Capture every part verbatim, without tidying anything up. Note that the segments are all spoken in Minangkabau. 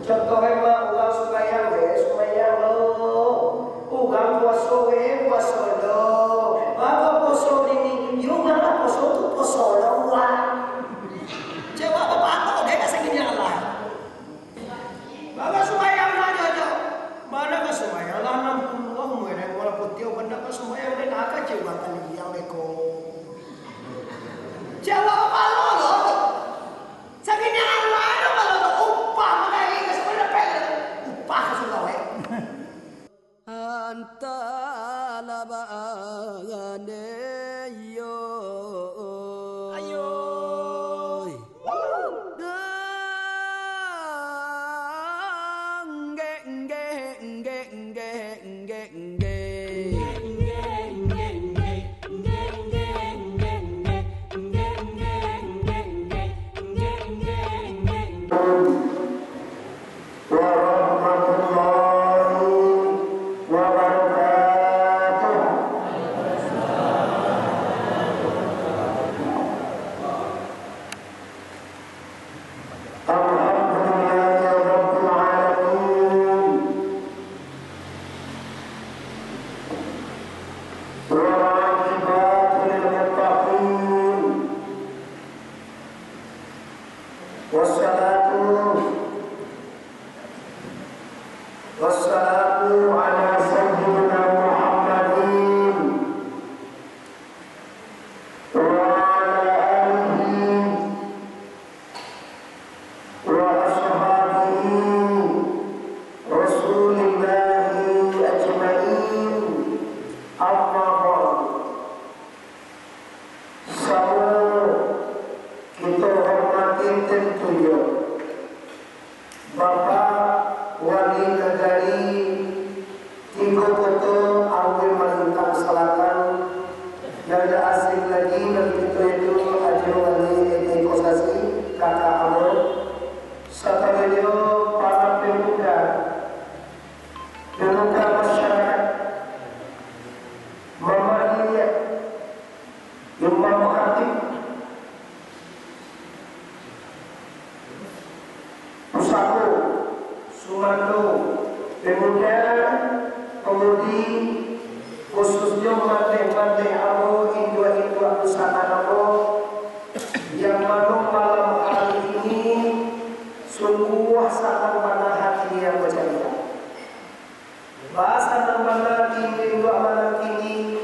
Contoh e mah, urang sumbayang we, sumbayang lo. Urang puaso we, puaso lo. Mako puaso dini, yo urang lah puaso tu puaso lo, urang. Cewek bapak tu deh, kasih gini Allah. Bana sumbayang lah, jo, jo. Bana ka sumbayang lah, anam puluah umua, dek urang putiah, bana ka sumbayang, dek, nak ka cewek urang taliang beko. Cewek bapak lo, lo. Sakini Allah tu kalau tu upah mangaji ka sepuluh dapek tu. Upah ka surau, eh. Antalah bagane yo. Ayo. Dang, gek, gek, gek, gek, gek, gek. Warahmatullahi wabarakatuh. Alhamdulillahirabbil alamin. Wal aqibatu lil muttaqin. Wassalatu wassalamu ala sayyidina Muhammadin wa ala alihi wa ashabihi Rasulillahi ajmain. Amma ba'du. Samo kito hormati tantunyo Bapak Wali Nagari Tigo Koto Awe Malintang Salatan, nan indak asing lai dari kito, yaitu Ajo Wali Edi Kosasi, kakak ambo, sarato jo para pemuda, pemuda masyarakat, mamak niniak, imam khatib, pusako, sumato, pemuda, pamudi, khususnyo mandeh-mandeh ambo, induak-induak pusako ambo, yang mano malam hari ini sungguah sanang bana hati yang bacaria. Basanang bana kini, induak malam kini,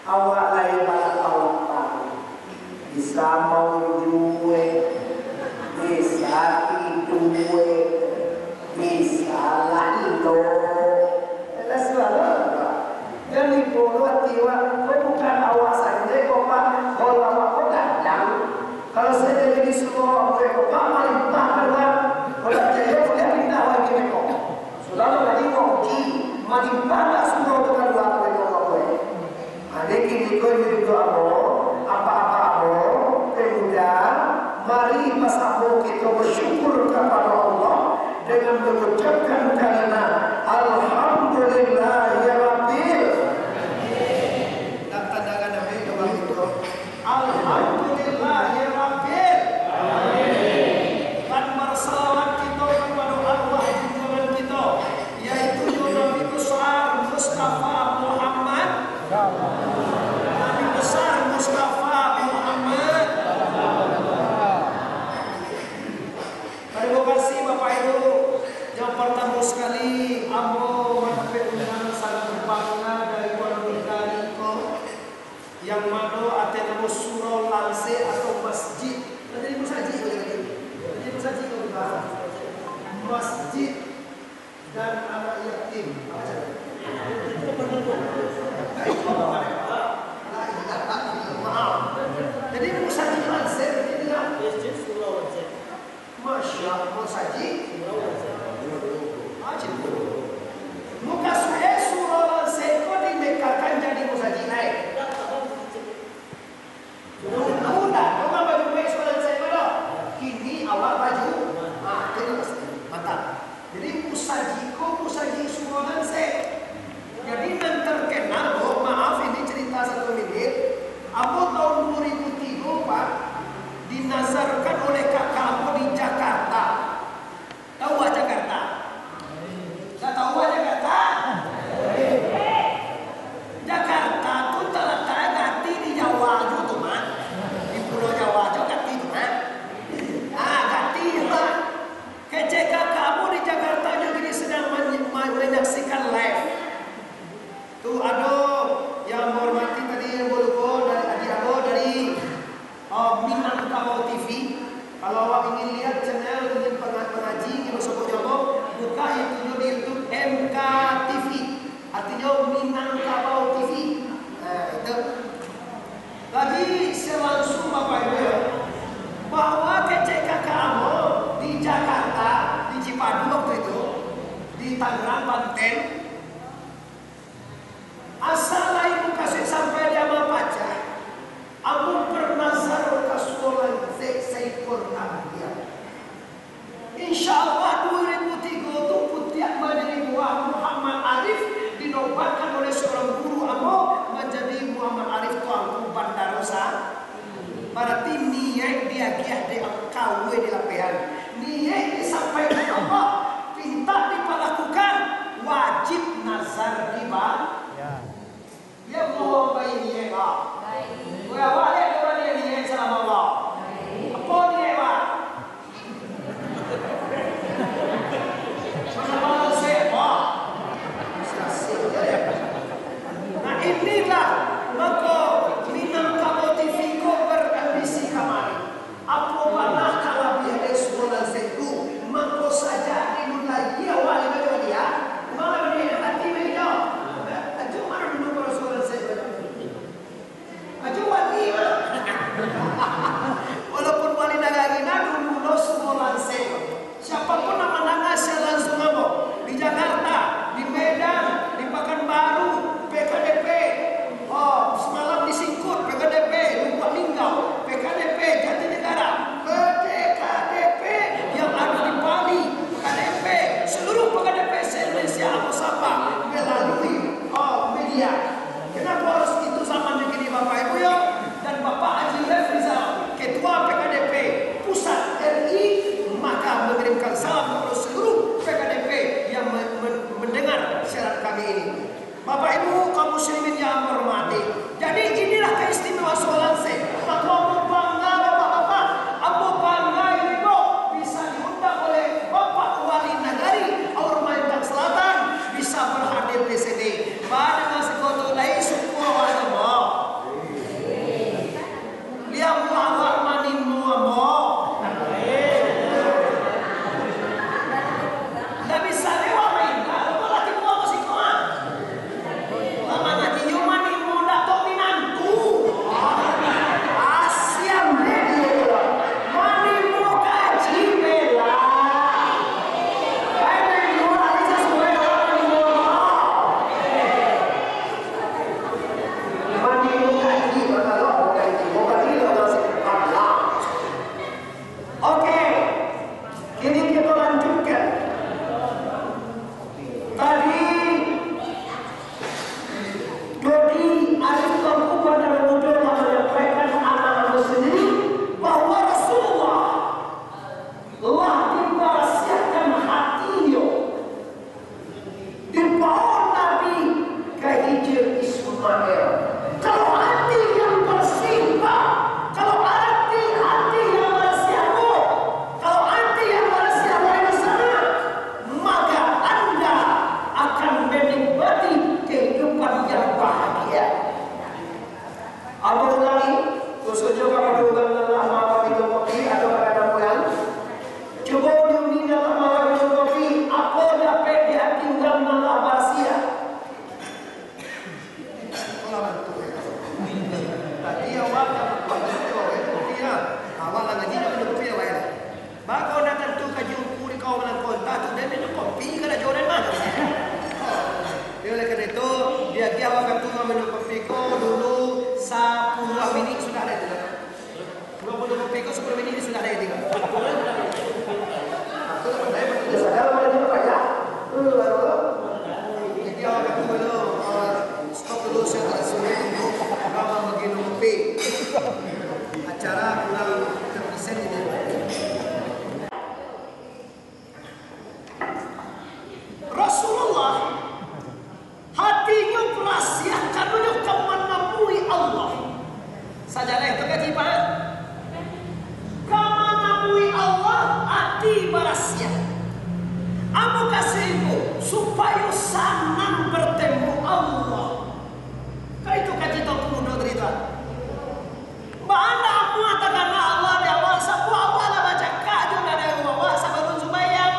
awak lai balapang-lapang. Bisa maujue, bisa tidue, bisa lah ilo. Jelas lah, Pak. Jan ibo lo ati awak, ko bukan awak sajo ko, Pak. Ko awak ko gadang. Kalau sajo jadi surau awak ko, Pak, malimpah ka luar. Kalau sajo buliah pindah awak kini ko. Sudah tu tadi kau uji, malimpah tak surau tu ka luar tu, kau ko, eh. Jadi kini ko ini tu ambo, apa-apa ambo, pemuda, mari basamo kito basyukur kapado Allah dengan mangucapkan kalimat, Alhamdulillahirabbil. Nak tandangan ambo, Bapak Ibu. Alhamdulillahirabbil. Kan basalawat kito kapado arwah junjungan kito, yaitu Nabi Besar Mustafa Muhammad. Nabi Besar Mustafa Muhammad. Tarimo kasih, Bapak Ibu. Yang partamo sakali, ambo mandapek undangan sangat bangga dari Tuan Menteri ko. Yang mano ateh namo Surau Lanse atau masjid. Kan jadi musajik ko jadi. Jadi musajik ko, Pak. Masjid dan anak yatim. Apa cara? Maaf. Jadi musajik Lanse, jadi tidak. Masya Allah, musajik. Musajik. Mukasuik surau Lanse ko dimekakan jadi musajik, ai. Dulu dah, kau kan baju baik surau Lanse ko doh. Kini awak baju, ah, jadi pasti. Mantap. Jadi musajik ko musajik surau Lanse. Jadi, nan terkenal, oh, maaf, ini cerita satu menit. Ambo tahun dua ribu tiga, Pak, dinazarkan oleh kakak ambo di Jakarta. Tahu Ini karajo den mah. Jadi, oleh karena itu, diagiah wakatu maminum kopi ko dulu sapuluah minik sudah ado itu. Duo puluah kopi ko sapuluah minik sudah ado itu. Nah, tu lah pandai, pandai sadar, pandai juga payah. Jadi, wakatu dulu, eh, stop dulu, saya tak suruh tunggu, orang mau bagi minum kopi. Acara kurang terdesain ini. Rasulullah, hatinyo barasiah, karanonyo ka manamui Allah. Sajaleh tu kaji, Pak. Ka manamui Allah, ati barasiah. Apo kasuik ko? Supayo sanang batemu Allah. Kan itu kaji Tuanku Mudo tadi tu, ah. Baa ndak amuah takana Allah di awak, sabuah awak lah bacakak jo ndak ado awak sabalun sumbayang.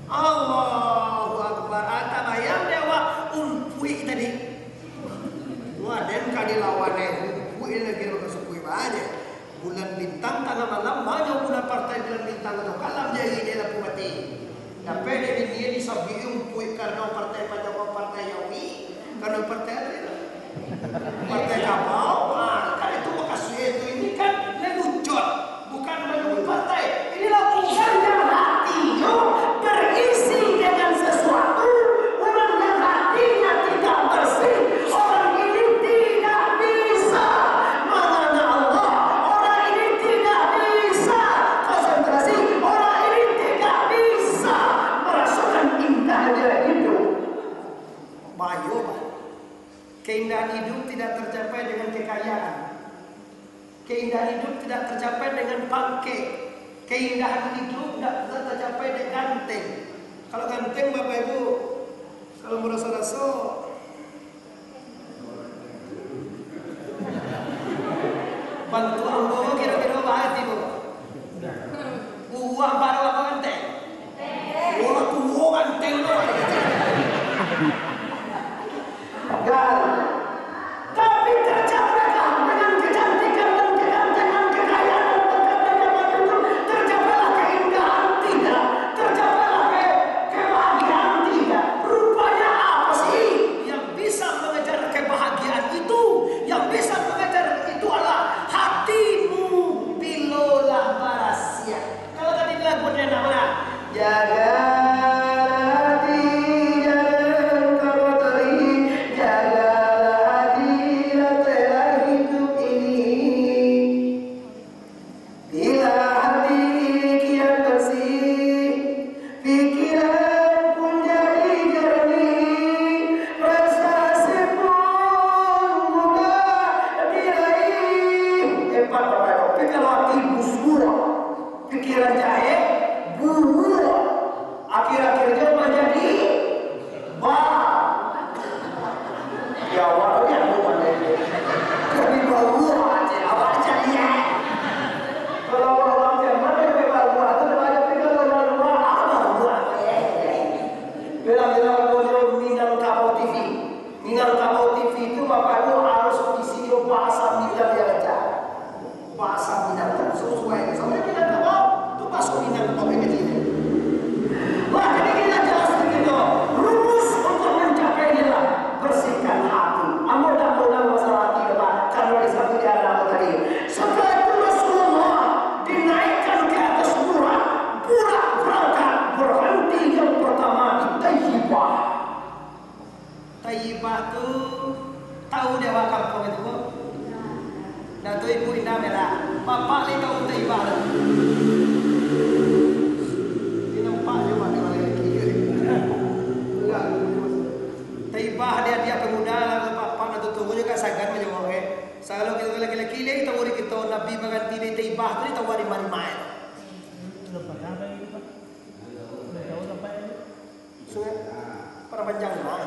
Allahu Akbar. Ah, tabayang di awak umpuik tadi. Wah, den ka dilawan, eh. Umpuik lagi, mako sukuik banyak. Bulan Bintang tangah malam, banyak bulan partai Bulan Bintang tu. Kalam jari dia lampu mati. Dapek dek bini disabuik umpuik karano partai Pajokowi, partai Jawi, karano partai Adalah. Partai Kabau, ah, kan itu mukasuik itu. Ini kan lelucon, bukan menyebut partai. Inilah orang yang hatinyo berisi dengan sesuatu, orang yang hatinya tidak bersih, orang ini tidak bisa mangana Allah, orang ini tidak bisa konsentrasi, orang ini tidak bisa merasakan indahnya hidup. Bahayo, Pak. Keindahan hidup tidak tercapai dengan kekayaan. Keindahan hidup tidak tercapai dengan pangkek. Keindahan hidup tidak bisa tercapai dengan ganteng. Kalau ganteng, Bapak Ibu, kalau maraso-raso, bantuak ambo kiro-kiro baa, Ibu. Buruak baru apo ganteng? Urang tuo ganteng tu. Kan? Tapi tercapailah dengan kecantikan dan kegantengan, kekayaan dan pangkat dan jabatan itu, tercapailah keindahan? Tidak. Tercapailah ke-, kebahagiaan? Tidak. Rupanya apa sih yang bisa mengejar kebahagiaan itu? Yang bisa mengejar itu adalah hatimu bilo lah barasiah. Kalau tadi lagu dia nak mana? Jagalah hati, jangan kau tolih, jagalah hati, rantailah hidup ini. Bila hati kian bersih, pikiran pun jadi jernih, prestasi pun mudah diraih. Hebat, Bapak Ibu. Tapi kalau hati busuk, pikiran jahek, buruak, akhir-akhirnyo manjadi ba-, ya, awak tu ya, bukan deh. Jadi baruak aja, awak aja lihat. Kalau orang macam mana yang baruak tu, dia banyak pikir, kalau baruak, ah, baruak. Bilang-bilang, Minangkabau T V. Minangkabau T V itu, Bapak Ibu, harus isi bahasa Minang yang aja. Bahasa Minang tu sesuai. Sampai Minangkabau, tu bahasa Minang tu pakai kecil. Wah, jadi kita jelas begitu. Rumus untuk mencapai ialah bersihkan hati. Ambo dah pulang masalah hati, Pak, karena disebut di anak tadi. Setelah itu Rasulullah dinaikkan ke atas burak. Burak berangkat, berhenti yang pertama di Taibah. Taibah tu, tahu dek awak kampuang itu, Bu? Datuk Ibu indak bela. Bapak lai tahu Taibah tu. Ini nampak je, Pak, dia balik lagi. Taibah dia, dia pemuda lah, Bapak nak tutup je kan sagan menjawab, eh. Kalau kita laki-laki lai tahu di kita, Nabi mengganti di Taibah tu, dia tahu di mana-mana. Sudah pernah, Pak, itu, Pak? Sudah tahu, Pak, itu? Sungai Padang Panjang mah.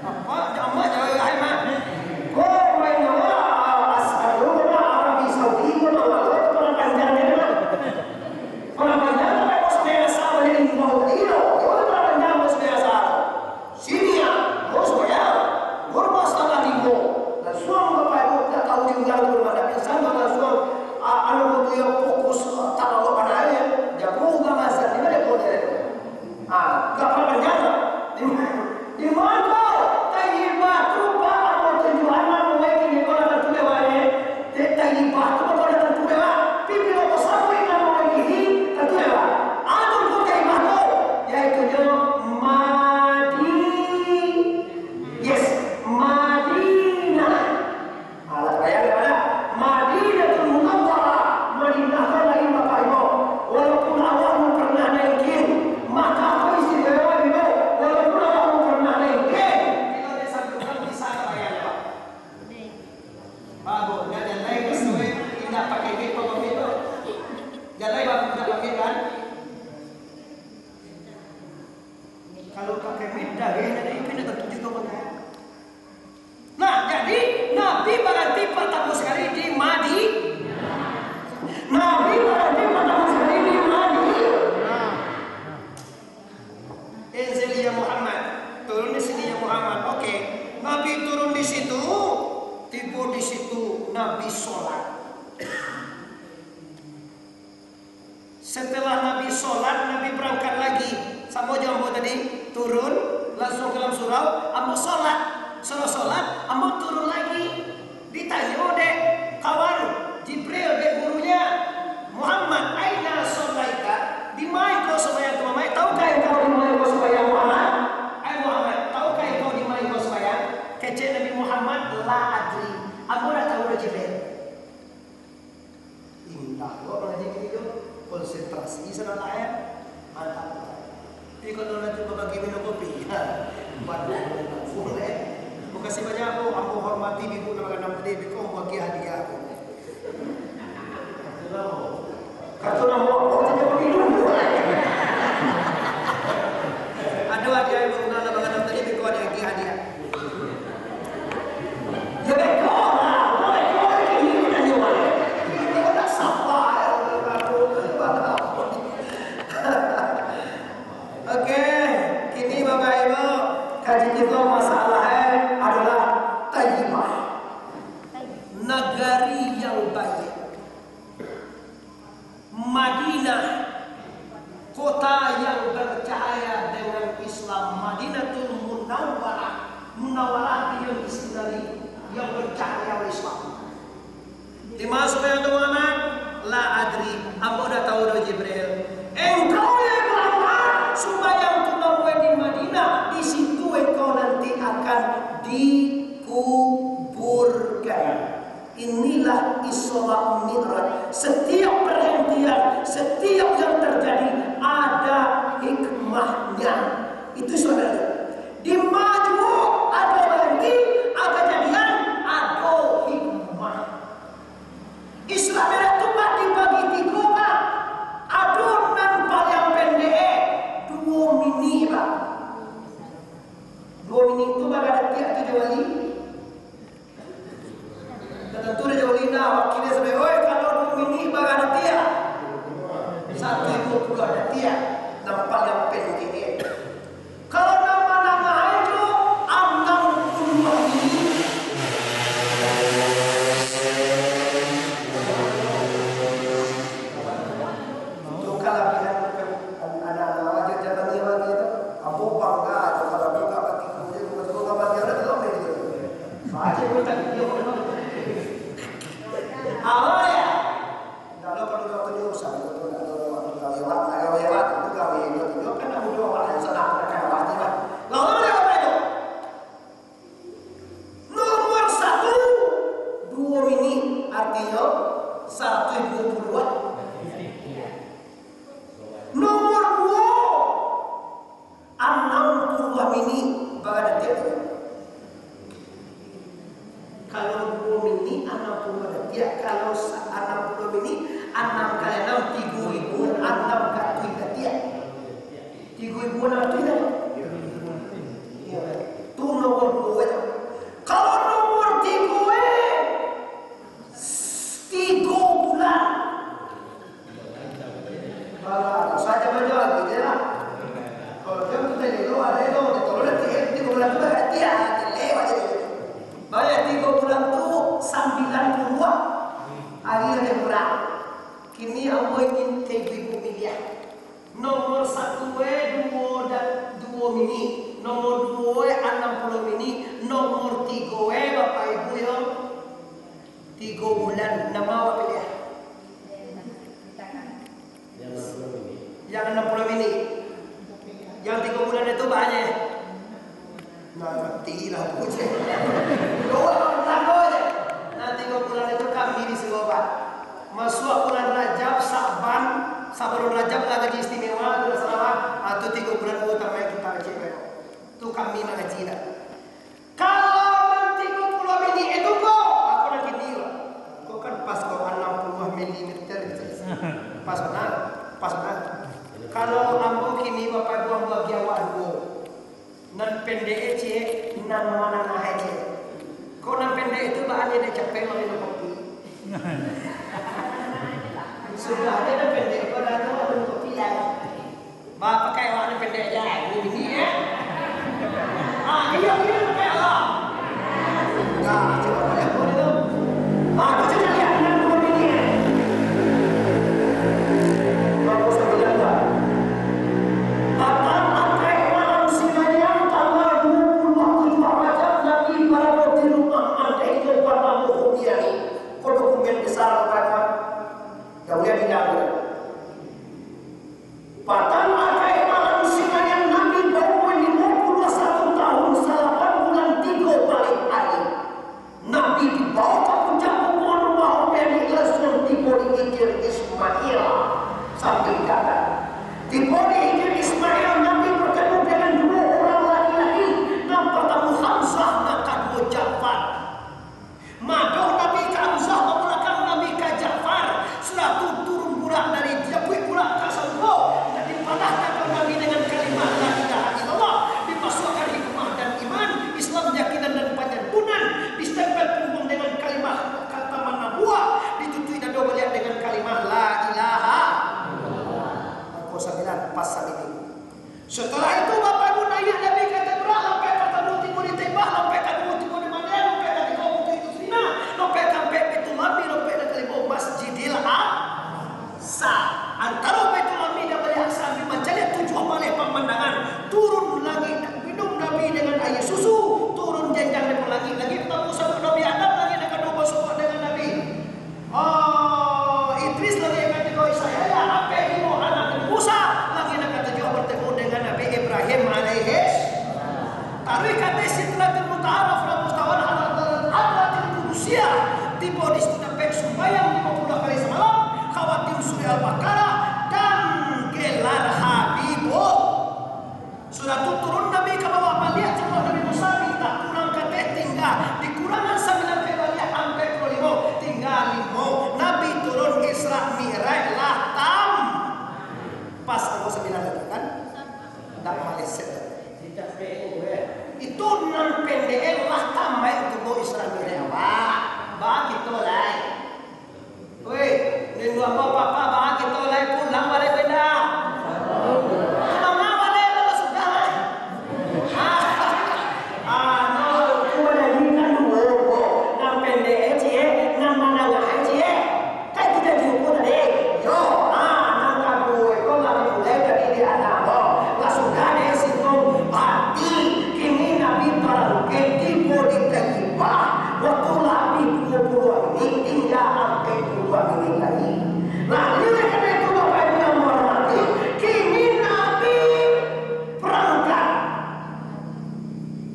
Apa? Jama jauh ai mah. Ko main nama Asharu mah Arabi Saudi ko mah lalu Padang Panjang ni mah. Padang Panjang sampai bos biasa balik di bawah tadi lo. Ko Padang Panjang bos biasa. Sini ya, bos bayar. Guru bos tangah limo. Langsung Bapak Ibu tak tahu di undang tu mana pingsan, langsung, ah, anu tu yang fokus, ah, tak tahu mana ya. Jago ugang azan ni, mana Kan? Kalau pakai mid dareh, dari itu nak tujuh ke mana? Nah, jadi Nabi baranti partamo sakali di Madi-, Nabi baranti partamo sakali di Madi-, Inzil ya Muhammad, turun di sini ya Muhammad. Oke, Nabi turun di situ, tibo di situ Nabi sholat. Setelah Nabi sholat, Nabi berangkat lagi. Samo jo ambo tadi, turun, langsung ka dalam surau, ambo sholat. Setelah sholat, ambo turun lagi. Ditanyo dek kawan Jibril, dek gurunya, "Muhammad, aina shollaita?" Di ma engkau sumbayang tu, Muhammad? Tahukah engkau di ma engkau sumbayang, Muhammad? Ai Muhammad, tahukah engkau di ma engkau sumbayang? Kecek Nabi Muhammad, "La adri." Ambo ndak tahu doh, Jibril. Indah lo mangaji kini tu, konsentrasi sanak lain, mantap. Tapi kalau nanti babagi minum kopi, ha, waduh, boleh. Makasih banyak, Bu. Ambo hormati Ibu nan baganam tadi, beko bagi hadiah, Bu. Kartu nama, Bu, tidak perlu. Aduh, hadiah Ibu nan baganam tadi, beko ada lagi hadiah. Ya, beko lah. Beko lagi ini kita jual. Kita tak sapa, ya. Oke, kini Bapak Ibu, kaji kita masalah, eh, adalah Taibah, nagari yang baik. Madinah, kota yang bercahaya dengan Islam, Madinatul Munawwarah, Munawwarah itu yang di sini tadi, yang bercahaya oleh Islam. Di ma sumbayang tu Muhammad? La adri, ambo dak tahu doh Jibril. Engkau ya Muhammad, sumbayang tu namuah di Madinah, di situ engkau nanti akan dikuburkan. Inilah Isra Mi'raj. Setiap perhentian, setiap yang terjadi ada hikmahnya. Itu saudara. Di ma juo ado barhenti, ado kajadian, ado hikmah. Isra Mi'raj tu, Pak, dibagi tigo, Pak. Ado nan paliang pendek, duo minik, Pak. Duo minik tu bara datiak tu, Jawali? Tatantu dek Jawali nah, wakil dia sampai, "Oi, kalau duo minik bara datiak?" Satu ribu puluah datiak, nan paliang pendek. Kalau nan manangah tu, anam puluah minik. Itu kalabihan anak-anak awak zaman ni, awak ni tu. Ambo bangga tu, kalau buka batik kulit, buka batik orang tu, lombe tu. Baca pun tak dia. Awak ya? Ndak lo, kalau kau tunjuk usah, itu tu, ndak lo, ndak lo, lewat, ndak lo, lewat, itu gawe, itu tu, kan nak bunuh awak, yang salah, kan awak ni, kan. Lawan lewat itu. Nomor satu, duo minik, artinyo saratuih duo puluah. Nomor duo, anam puluah minik, bara datiak tu. Kalau duo minik, anam puluah datiak. Kalau sa-, anam puluah minik, anam kali anam, tigo ribu anam ratuih datiak. Tigo ribu anam ratuih datiak. Tu nomor duo tu. Kalau nomor tigo, eh, tigo bulan. Alah, saja bajual gitu ya. Kalau dia tu tadi tu, ada itu, dia turun nanti, eh, tigo bulan tu berarti ya, lewat aja gitu. Bayar tigo bulan tu sambilan puluah hari lagi kurang. Kini ambo ingin ka ibu-ibu miliah. Nomor satu e duo dan duo minik. Nomor duo e anam puluah minik. Nomor tigo e, Bapak Ibu, yo, tigo bulan. Nama awak piliah? Yang anam puluah minik. Yang tigo bulan itu banyak. Nah, matilah aku je. Dua tahun lama je. Nah, tigo bulan itu kami di Siloba. Masuk bulan Rajab, Sa'ban, sabalun Rajab lah gaji istimewa, tu lah salah. Ah, tu tigo bulan tu tamai kita kecil. Tu kami mangaji dah. Kalau nan tigo puluah minik itu ko, aku nan kini ko. Ko kan pas ko anam puluah milimeter gitu. Pas ko nah, pas Pendek e ciek, nan manangah e ciek. Kok nan pendek itu baa nyo dek capek maminum kopi. Sudah ado nan pendek, kok dah tu maminum kopi lai. Ba, pakai awak nan pendek aja, ini, ini, ya. Ah, iyo, iyo, pakai awak. Nah, cubo baliak ko dulu. Ah, ko cubo liek nan ko ini, ya. Bagus, bagus, bagus. Patang akai malam Sinayang tanggal duo puluah tujuah Rajab, Nabi barado di rumah mandeh jo batamu humiani. Ko dokumen besar ko kan? Dah buliah bilang ko. Patang akai malam Sinayang, Nabi baumua limo puluah satu tahun, salapan bulan tigo baleh ari. Nabi dibawa ka puncak guguan rumah Umayyah, lansuang tibo di Hijir Ismail. Sampai di ateh. Tibo di Hijir Ismail, Nabi bertemu dengan dua orang laki-laki. Nan pertama Hamzah, nan kaduo Ja'far. Mado Nabi ka Hamzah, babalakang Nabi ka Ja'far. Sudah tu turun burak dari, dijapuik burak ka sarugo. Dipadah tangan Nabi dengan kalimah la ilaha illallah. Dimasuakkan hikmah dan iman, Islam, keyakinan dan panyantunan, distempel pungguang dengan kalimah kata manabuah, ditutuik dado baliak dengan kalimah la ilaha. Angko sambilan, pas sambilan. Setelah itu, Bapak Ibu, naiak Nabi ka ateh burak, lampek partamo tibo di Taibah, lampek kaduo tibo di Madinah, lampek katigo Bukik Tursina, lampek kaampek Baitul Lahmi, lampek nan kalimo Masjidil Aqsa. Antaro Baitul Lahmi dan Masjidil Aqsa, Nabi mancaliak tujuah baleh pamandangan. Turun langik, minum Nabi dengan aia susu, turun janjang dari langik, langik partamo sabuik Nabi Adam, langik nan kaduo basuo dengan Nabi, oh, Idris, langik nan katigo Isa Yahya, ampek limo anak Nabi Musa, langik nan katujuah bertemu dengan Nabi Ibrahim alaihis. Taruih ka ateh Sidratil Muntaha, Rafraf Mustawa, Hadratil Qudusiyah, tibo di situ dapek sumbayang limo puluah kali samalam, khawatim surah Al-Baqarah, dan gelar Habibullah. Sudah tu turun Nabi ka bawah baliak, cako Nabi Musa, mintak kurang ka ateh tingga, dikurangan sambilan kali baliak, ampek puluah limo, tingga limo. Nabi turun Isra Mi'raj lah tam-, pas angko sambilan tu kan? Ndak maleset. Itu nan pendek lah tamaik tu Isra Mi'raj awak. Ba kito lai. Woi, rindu ambo papa, ba kito lai pulang baliak ko indak? Manga baliak ko sudah lai. Ah, anu, tu baliak ni kan duo ko. Nan pendek e ciek, nan manangah e ciek. Kan itu janji ko tadi. Yo, ah, nan kaduo ko lah mulai tadi di anak ko. Lah sudah deh singgung hati. Kini Nabi barangkek tibo di Taibah. Waktu lah abih duo puluah minit, tingga ampek puluah minit lai. Lah, oleh karano itu, Bapak Ibu yang menghormati, kini Nabi berangkat.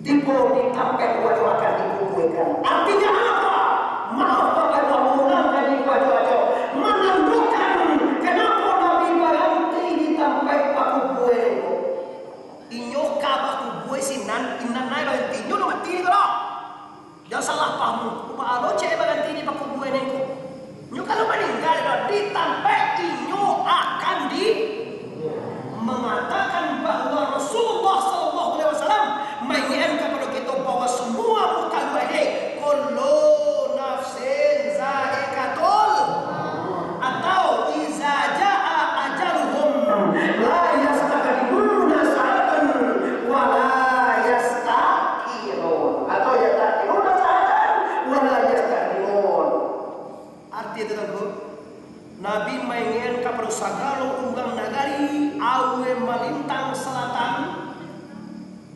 Tibo di tampek wajo akan dikubuikan. Artinya apa? Maaf, Bapak Ibu, maulang tadi wajo-wajo. Manandokan kenapa Nabi baranti di tampek pakubuian itu. Inyo ka bakubue sinan, indak naiak baranti. Inyo ndak mati ko doh. Jan salah paham, baa lo cek baranti di pakubuan ko. Inyo kalau maningga, di tampek inyo akan di-, mangatakan bahwa Rasulullah sallallahu alaihi wasallam maingekan kapado kito bahwa samua makhluk ini, kullu nafsin za'iqatul, atau iza jaa ajaluhum la yastaqdimuna sa'atan wa la yasta'khirun, atau yasta'khiruna sa'atan wa la yastaqdimun. Arti itu, Tuanku, Nabi maingekan kapado sagalo urang nagari, aweh malintang salatan,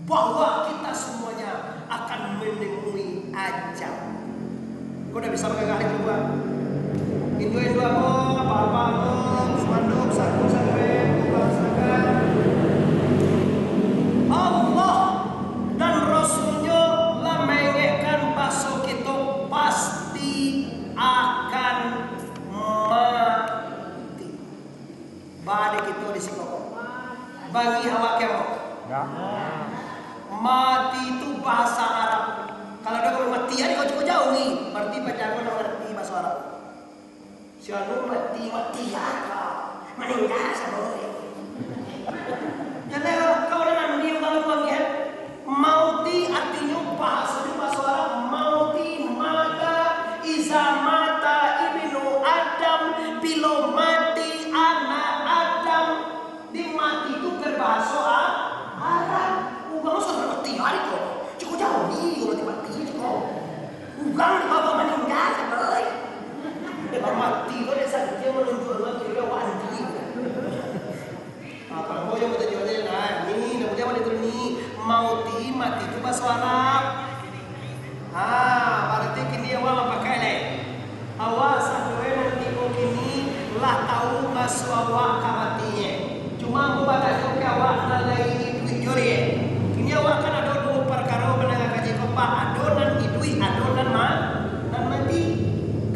bahwa kita semuanya akan menemui ajal. Kau dah bisa bagagah di keluar. Indo-indo ambo, apa-apa ambo, sumando, saku, sakue, bukan sakan. Allah dan Rasulnya lah mengekkan baso kita pasti akan mati. Baa dek kito di siko ko? Bangih awak kiamat. Ya. Mati tu bahasa Arab. Kalau ado urang mati, ado kau cukup jauh ni. Berarti pajago nak ngerti bahasa Arab. Si anu mati, mati ya. Meninggal sama ni. Jadi kalau kau dah mandi, kalau bangih, mau Suara. Ah, barati kini awak mapakai lai. Awak sadoe nan tibo kini lah tahu baso awak ka matinye. Cuma ambo batanyo ka awak nan lai iduik juo, ye. Kini awak kan ado duo parkaro mandanga kaji ko, Pak. Ado nan iduik, ado nan ma-, nan mati.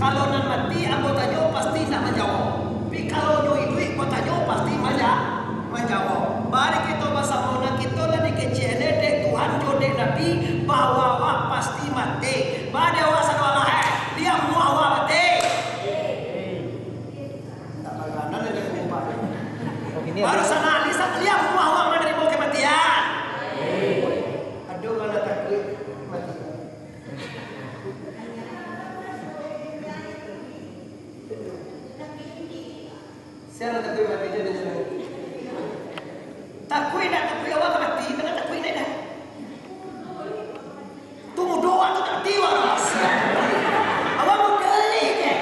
Kalau nan mati, ambo tanyo pasti indak manjawab. Tapi kalau nyo iduik, ambo tanyo pasti manja-, manjawab. Mari kito basamo, nan kito lah dikecekan dek Tuhan jo dek Nabi, bahwa awak pasti mati. Baa dek awak sadoalahe, liak muah awak mati. Indak baganan aja kumpak. Baru sana, liak muah awak manarimo kamatian. Ado nan takuik mati. Sia nan takuik mati, jan tanyo. Takuik indak takuik, awak ka mati, kana takuik indak dah. Tu mudo awak tu mati, wah. Awak mudo ni je.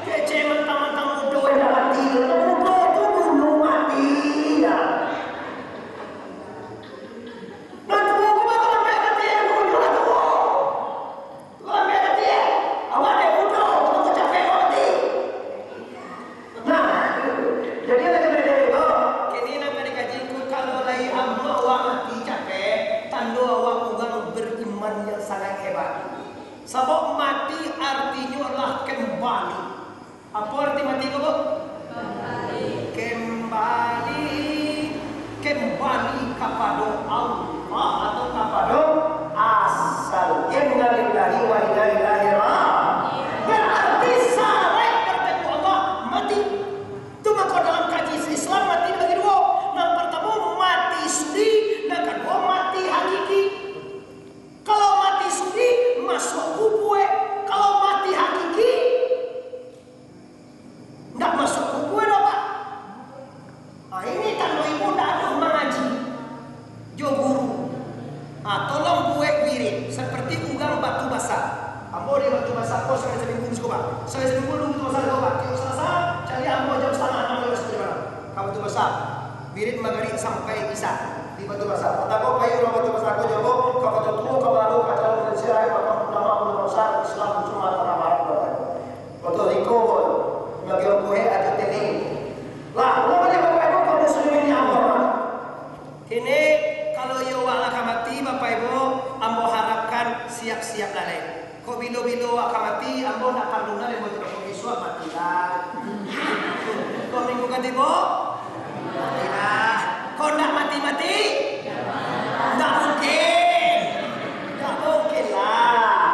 Kecek mantang-mantang mudo indak mati. Mudo tu bunuh mati, ya. Nah, tuo ko baru sampai mati, mudo lah tuo. Lambiak mati, eh. Awak dek mudo, mudo ko capek awak mati. Nah, jadi anak-anak dari ko, kini nan ka dikaji ko, kalau lai amuah awak mati capek, tando awak urang beriman yang sangat hebat. Sabab mati artinyo lah kembali. Apo arti mati ko, Bu? Kembali, kembali kapado Allah atau kapado asal. Innalillahi wa inna ilaihi ra-, berarti sarai bertemu Allah, mati. Tu mako dalam kaji Islam mati dibagi duo. Nan partamo mati suri, nan kaduo mati hakiki. Kalau mati suri, masuak kubua. Kalau mati hakiki, ndak masuak kubua doh, Pak. Ah, ini tando ibu ndak ado mangaji jo guru. Ah, tolong buek wirid seperti urang Batu Basah. Ambo di Batu Basah ko sakali saminggu di siko, Pak. Sakali saminggu di Batu Basah ko, Pak. Tiok Salasa, caliak ambo jam satangah anam lewat situ di malam. Ka Batu Basah. Wirid Magarib sampai Isya di Batu Basah. Patang ko pai urang Batu Basah ko jo ambo, ka Batu Tuo, ka Baru, ka Jalur Malaysia, makam ulama, ulama besar Islam Sumatera Barat, Bapak. Batu Riko, bagi Okohe, Ajo Teni. Lah, ulun banyak Bapak Ibu, kaum muslimin yang ambo hormati. Kini, kalau iyo awak lah ka mati, Bapak Ibu, ambo harapkan siap-siap lah lai. Kok bilo-bilo awak ka mati, ambo ndak parlu nan ambo tu, kok isuak mati lah. Kok minggu ka tibo, mati lah. Kok ndak mati-mati, ndak mungkin. Ndak mungkin lah.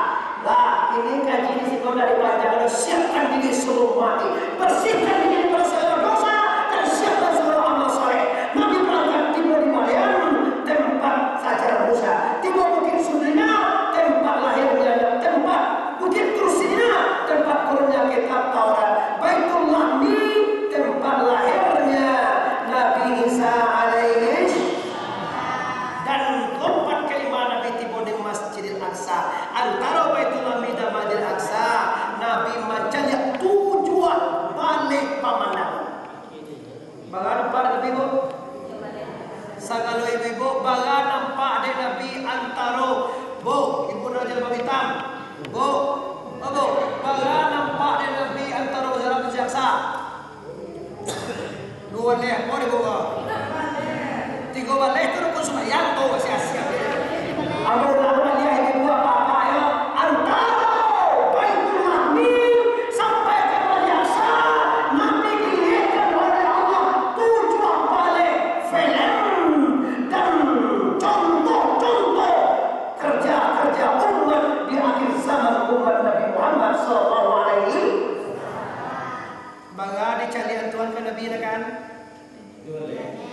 Lah, kini kaji di siko dari panjang, siapkan diri sebelum mati. Bersihkan diri dari segala dosa dan siapkan segala amal saleh. Nabi berangkat tibo di Madyan, tempat sajarah Musa. Tibo Bukit Sina, tempat lahirnya, tempat Bukit Tursina, tempat turunnya kitab Taurat. Baitullah ni tempat lahirnya Nabi Isa alaihi. Dan tempat kelima Nabi tibo di Masjidil Aqsa. Antaro Baitullah Lahmi dan Masjidil Aqsa, Nabi mancaliak tujuah baleh pamandangan. Bara nampak dek Nabi, Bu? Sagalo ibu-ibu, bara nampak dek Nabi antaro, Bu, ibu nan jalbab itam. Bu, oh, Bu, bara nampak dek Nabi antaro jalan Masjidil Aqsa. Duo baleh, apo dek Bu? Tigo baleh tu rukun sumbayang tu, sia-sia. Amun urang baliak ibu-ibu, apak-apak, yo, antaro Baitullah Lahmi sampai ka Masjidil Aqsa, Nabi dilihekkan oleh Allah tujuah baleh filem dan contoh-contoh kerja-kerja umat di akhir zaman umat Nabi Muhammad sallallahu alaihi. Bara dicaliakan Tuhan ka Nabi, kan?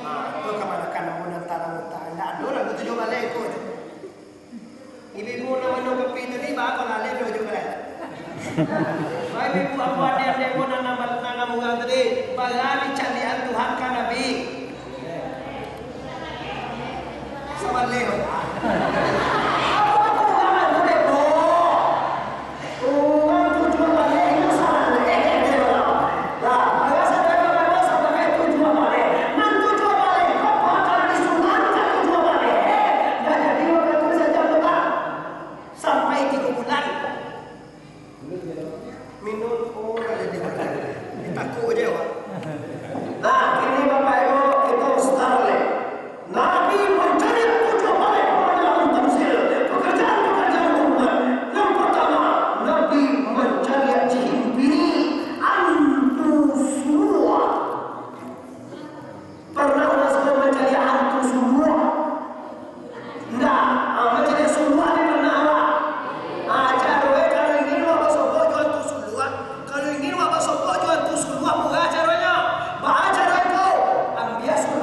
Ah, itu kamanakan amun nan tanang utak. Ndak ado lah, tujuah baleh itu. Ibu-ibu nan minum kopi tadi, baa kok lalai tu jo baleh? Baik, ibu, apo ade-ade pun nan, nan, nan urang tadi, bara dicaliakan Tuhan ka Nabi. Sabaleh. Apo, apo urang tu deh, Bu? Urang tujuah baleh itu sabaleh, eh, eh, eh, lah. Lah, bara sadonyo, bara sadonyo tujuah baleh. Nan tujuah baleh, kok bakal disunahkan tujuah baleh? Eh, ndak jadi wakatu sajo.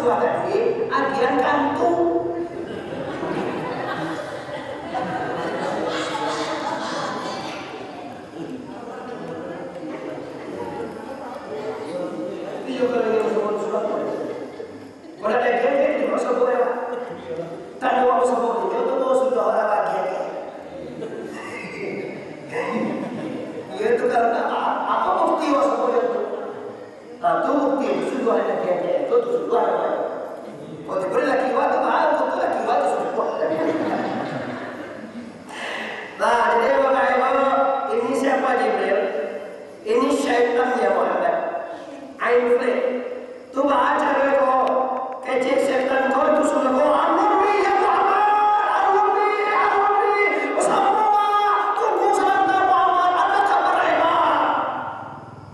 Tadi agian kantu. Iyo, kalau yang sebut surat, kalau ada agian, dia tidak usah buat. Tanda waktu sebut itu, tu baru sudah orang lagi. Iyo, itu kalau tak tahu, apa bukti waktu sebut itu? Nah, tu bukti tu sudah ada agian, tu, tu sudah ada. Kalau diberi laki waktu, baru tu laki waktu sudah. Nah, jadi Bapak Ibu, ini siapa Jibril? Ini syaitan ya Muhammad. Ain pelik. Tu baca ko. Kecek setan ko tu sudah ko. Amurni ya Muhammad. Amurni, amurni. Semua tunggu sebentar Muhammad. Ada kabar hebat.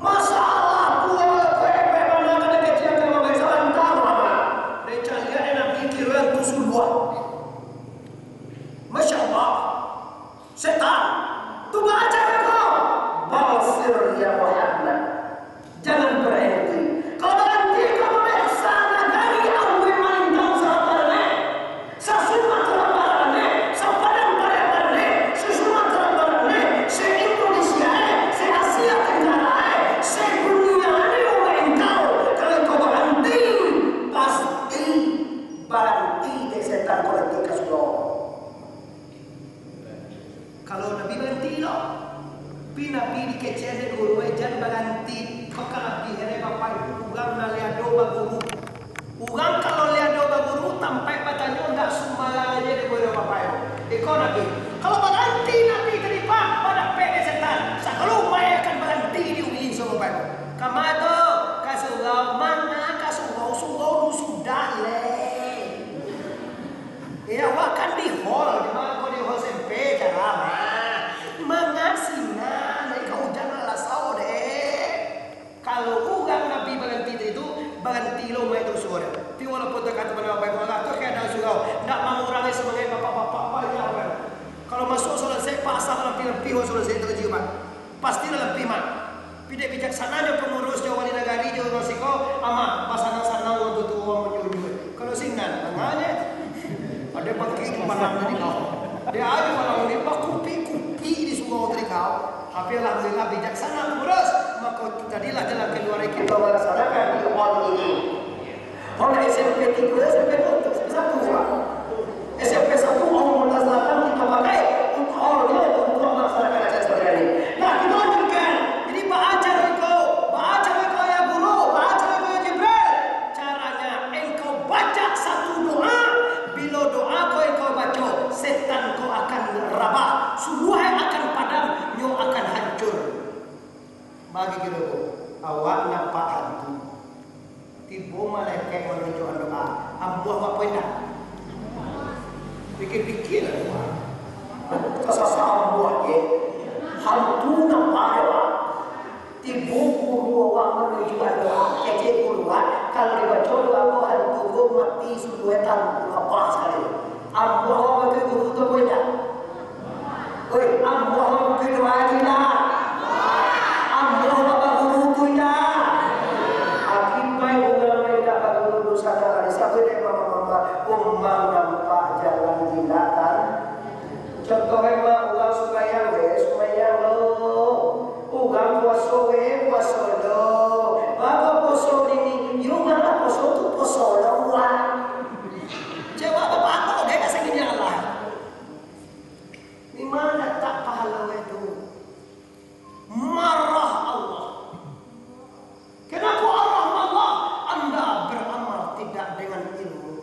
Masalah tu, ko hebat mana kena kecek kena mambaik sebentar Muhammad. Dia caliak Nabi kira tu sudah. Masya Allah. Setan, tu baca ko. Basir ya Muhammad. Jangan berhenti. Kalau berhenti kau memeriksa nagari Awe Malintang Saparane, sa-Sumatera Barat ne, sa-Padang Pariaman ne, sa-Sumatera Barat ne, se-Indonesia e, se-Asia Tenggara e, se-dunia ne umat engkau. Kalau kau berhenti, pasti berhenti dek setan kau nanti ka surau. Kalau Nabi baranti lo, pi Nabi dikecekan dek guru, "Eh, jan baranti, baka Nabi, heran Bapak Ibu, urang nan lai ado baguru." Urang kalau lai ado baguru, tampek batanyo ndak sumbarang aja dek guru Bapak Ibu. Iko Nabi. Kalau baranti Nabi tadi, Pak, badapek dek setan. Sagalo umaik akan baranti di ujung surau Bapak Ibu. Kama tu, ka surau, manga ka surau, surau tu sudah, leh. Iyo, awak kan di hall, di mano ko di hall S M P cara mah. Manga sinan, dari ka ujan lah lasau deh. Kalau urang Nabi baranti tadi tu, baranti lo umaik tu surau. Tapi walaupun takah tu bana baik Allah tu keadaan surau, ndak mangurangi samangaik bapak-bapak banyak urang. Kalau masuak salat Isya, pasang lampi-lampi urang salat Isya tu ka Jumat. Pasti lah lampi, Mak. Pidek bijaksananyo pangurus jo wali nagari jo urang siko, amah, basanang-sanang urang tuo-tuo urang manjunjuak. Kalau sinan, tanganyo. Ado bangkik di malam tadi kau. Dia ado malam ni bakupi-kupi di surau tadi kau. Tapi alhamdulillah bijaksana pangurus, mako jadilah jalan kaluar kito malaksanakan di hall ini. Kalau S M P tigo, S M P dua, S M P satu, Pak. S M P satu, Omong Kota Selatan kita pakai untuk hall-nyo untuk melaksanakan acara seperti ini. Nah, kita lanjutkan. Jadi, baa caro iko, baa caro iko ya guru, baa caro iko ya Jibril. Caranya, engkau baca satu doa, bilo doa ko engkau baco, setan ko akan rabah, suruah akan padam, nyo akan hancur. Bagi kiro ko, awak nampak hantu. Tibo malaikat manunjuakan doa. Ambuah apo indak? Pikir-pikir lah doa. Kasasa ambuah je. Hantu nampak doa. Tibo guru awak manunjuakan doa. Kecek guru awak, kalau dibaco doa ko hantu ko mati sudah etan, apa sakali. Ambuah awak ke guru tu apo indak? Oi, ambuah mungkin doa aja lah. Ambuah bapak guru tu indak. Akibat urang lain indak baguru dosa tak ada. Siapa dia mama-mama? Umang nampak jalan gila kan? Contoh memang urang sumbayang, weh, sumbayang lo. Urang puaso, weh, puaso lo. Maka puaso ini, yo urang lah puaso tu puaso lo, wah. Jawab apa-apa, dia kasih gini Allah. Di mana letak pahala itu? Marah Allah. Kenapa Allah marah? Anda beramal tidak dengan ilmu.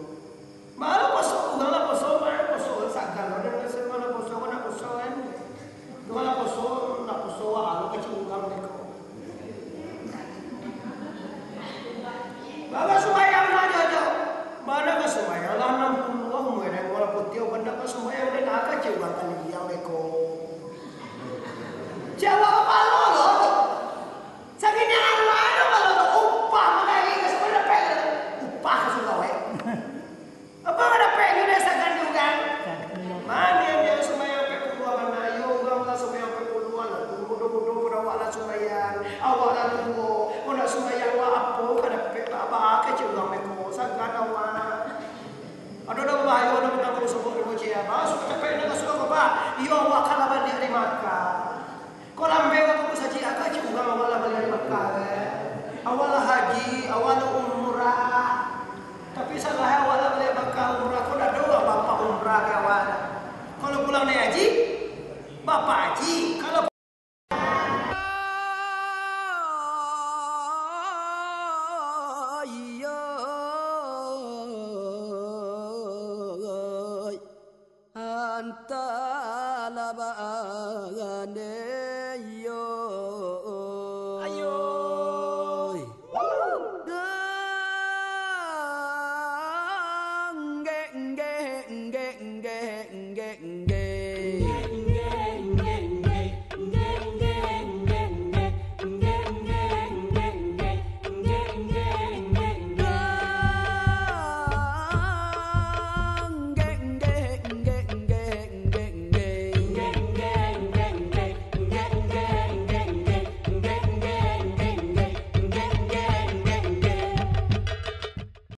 Malah puaso, urang lah puaso, main puaso, sagan, ada yang rasa mana puaso, mana puaso, kan? Urang lah puaso, nak puaso, wah, lu kecil urang deko. Baru sumbayang nyo ajo. Bana ka sumbayang lah anam puluah umua den, walaupun tiok bana ka sumbayang den, aka cewek kali diam beko. Cewek apa lo lo? Sakini Allah ado kalau lo upah mangari ka sumbayang dapek. Upah ka surau, eh. Haji, Bapak